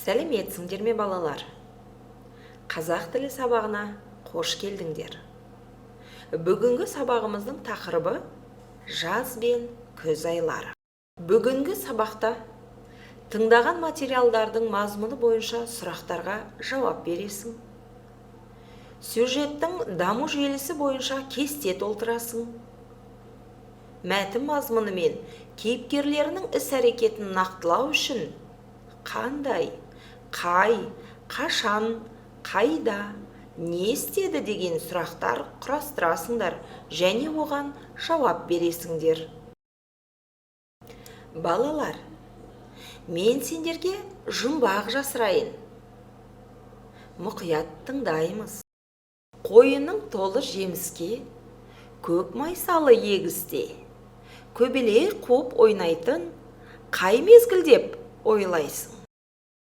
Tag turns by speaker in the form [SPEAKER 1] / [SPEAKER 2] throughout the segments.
[SPEAKER 1] Сәлеметсіңдер ме, балалар? Қазақ тілі сабағына қош келдіңдер. Бүгінгі сабағымыздың тақырыбы жаз бен күз айлары. Бүгінгі сабақта тыңдаған материалдардың мазмұны бойынша сұрақтарға жауап бересің. Сюжеттің даму желісі бойынша кесте толтырасың. Мәтін мазмұны мен кейіпкерлерінің іс-әрекетін нақтылау үшін қандай, қай, қашан, қайда, не істеді деген сұрақтар құрастырасыңдар және оған жауап бересіңдер. Балалар, мен сендерге жұмбақ жасырайын. Мұқият тыңдаймыз. Қойының толы жеміске, көк майсалы егісте, көбелек қуып ойнайтын қай мезгіл деп ойлайсың?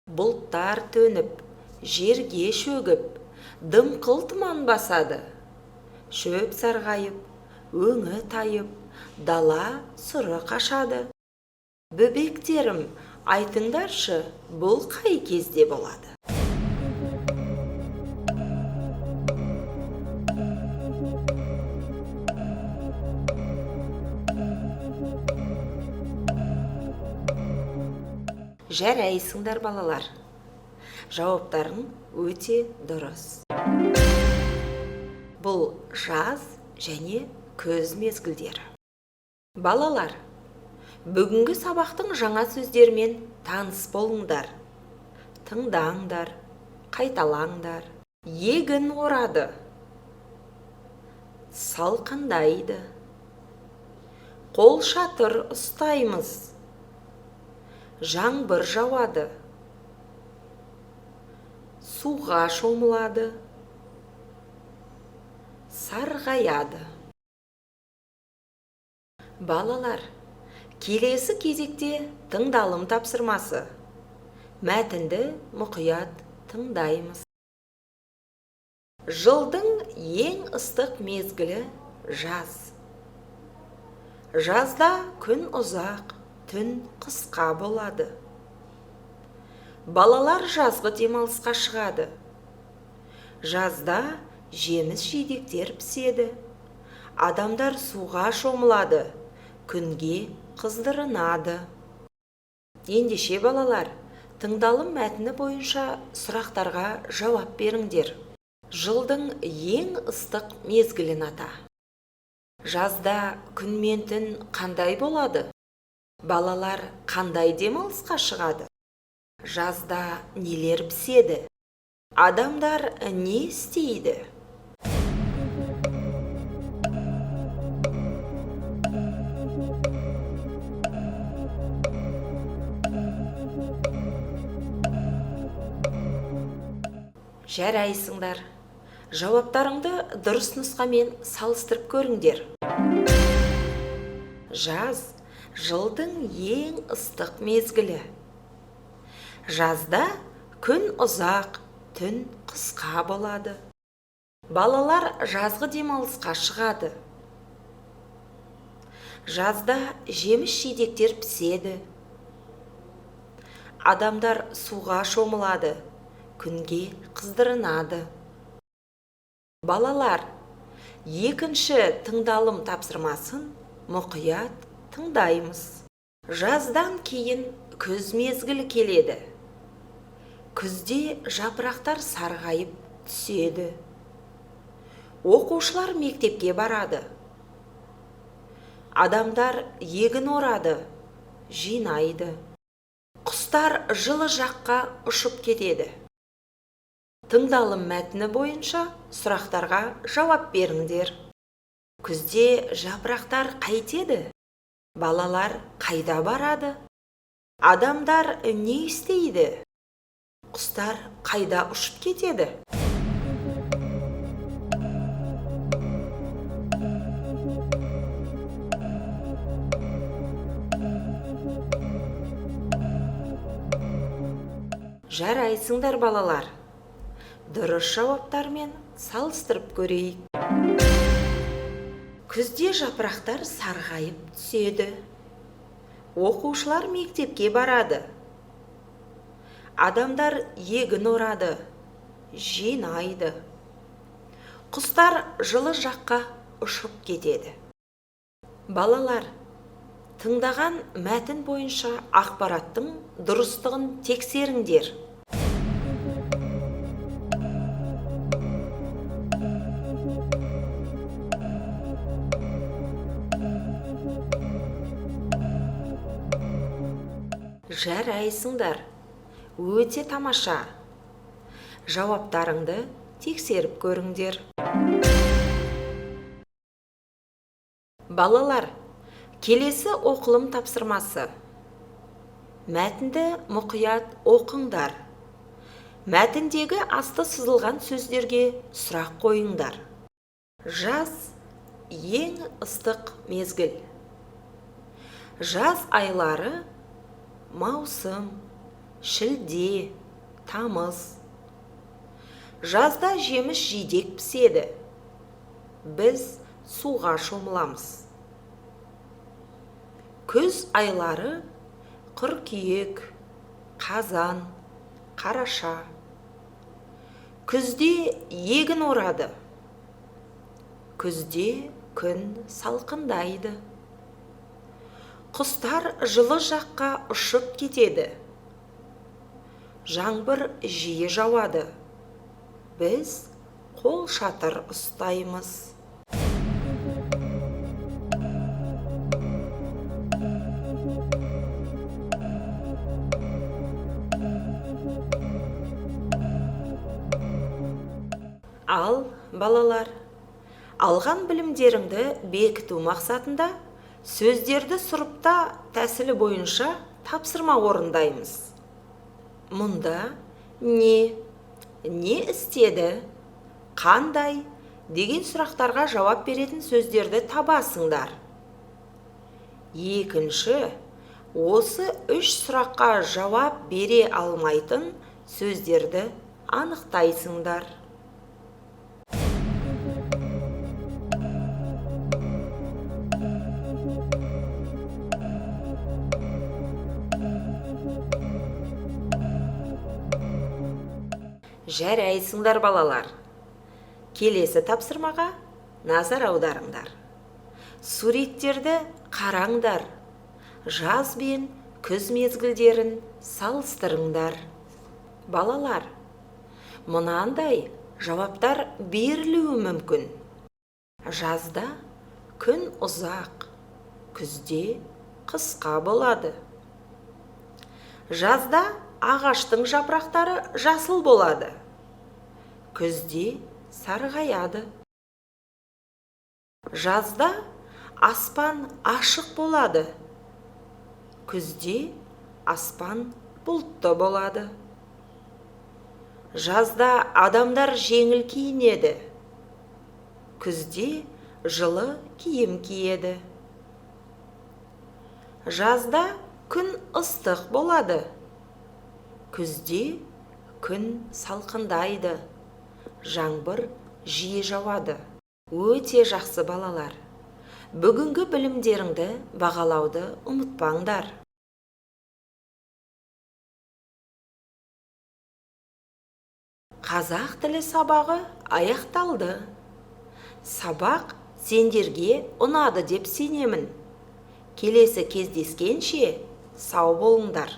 [SPEAKER 1] Бұлттар төніп, жерге шөгіп, дымқыл тұман басады. Шөп сарғайып, өңі тайып, дала сұры қашады. Бөбектерім, айтыңдаршы, бұл қай кезде болады? Жарайсыңдар, балалар. Жауаптарың өте дұрыс. Бұл жаз және күз мезгілдері. Балалар, бүгінгі сабақтың жаңа сөздерімен таныс болыңдар. Тыңдаңдар, қайталаңдар. Егін орады, салқындайды, қолшатыр ұстаймыз, жаңбыр жауады, суға шомылады, сарғаяды. Балалар, келесі кезекте тыңдалым тапсырмасы. Мәтінді мұқият тыңдаймыз. Жылдың ең ыстық мезгілі жаз. Жазда күн ұзақ, түн қысқа болады. Балалар жазғы демалысқа шығады. Жазда жеміс-жидектер піседі. Адамдар суға шомылады, күнге қыздырынады. Ендеше, балалар, тыңдалым мәтіні бойынша сұрақтарға жауап беріңдер. Жылдың ең ыстық мезгілін ата. Жазда күн мен түн қандай болады? Балалар қандай демалысқа шығады? Жазда нелер піседі? Адамдар не істейді? Жарайсыңдар. Жауаптарыңды дұрыс нұсқамен салыстырып көріңдер. Жаз жылдың ең ыстық мезгілі. Жазда күн ұзақ, түн қысқа болады. Балалар жазғы демалысқа шығады. Жазда жеміс-жидектер піседі. Адамдар суға шомылады, күнге қыздырынады. Балалар, екінші тыңдалым тапсырмасын мұқият тыңдаймыз. Жаздан кейін күз мезгілі келеді. Күзде жапырақтар сарғайып түседі. Оқушылар мектепке барады. Адамдар егін орады, жинайды. Құстар жылы жаққа ұшып кетеді. Тыңдалым мәтіні бойынша сұрақтарға жауап беріңдер. Күзде жапырақтар қайтеді? Балалар қайда барады? Адамдар не істейді? Құстар қайда ұшып кетеді? Жарайсыңдар, балалар. Дұрыс жауаптармен салыстырып көрейік. Күзде жапырақтар сарғайып түседі. Оқушылар мектепке барады. Адамдар егін орады, жинайды. Құстар жылы жаққа ұшып кетеді. Балалар, тыңдаған мәтін бойынша ақпараттың дұрыстығын тексеріңдер. Жарайсыңдар, өте тамаша. Жауаптарыңды тексеріп көріңдер. Балалар, келесі оқылым тапсырмасы. Мәтінді мұқият оқыңдар. Мәтіндегі асты сызылған сөздерге сұрақ қойыңдар. Жаз ең ыстық мезгіл. Жаз айлары маусым, шілде, тамыз. Жазда жеміс жидек піседі. Біз суға шомыламыз. Күз айлары қыркүйек, қазан, қараша. Күзде егін орады. Күзде күн салқындайды. Құстар жылы жаққа ұшып кетеді. Жаңбыр жиі жауады. Біз қол шатыр ұстаймыз. Ал, балалар, алған білімдеріңді бекіту мақсатында сөздерді сұрыпта тәсілі бойынша тапсырма орындаймыз. Мұнда не, не істеді, қандай деген сұрақтарға жауап беретін сөздерді табасыңдар. Екінші, осы үш сұраққа жауап бере алмайтын сөздерді анықтайсыңдар. Жарайсыңдар, балалар. Келесі тапсырмаға назар аударыңдар. Суреттерді қараңдар. Жаз бен күз мезгілдерін салыстырыңдар. Балалар, мынандай жауаптар берілуі мүмкін. Жазда күн ұзақ, күзде қысқа болады. Жазда ағаштың жапырақтары жасыл болады. Күзде сарғаяды. Жазда аспан ашық болады. Күзде аспан бұлтты болады. Жазда адамдар жеңіл киінеді. Күзде жылы киім киеді. Жазда күн ыстық болады. Күзде күн салқындайды. Жаңбыр жиі жауады. Өте жақсы, балалар. Бүгінгі білімдеріңді бағалауды ұмытпаңдар. Қазақ тілі сабағы аяқталды. Сабақ сендерге ұнады деп сенемін. Келесі кездескенше сау болыңдар.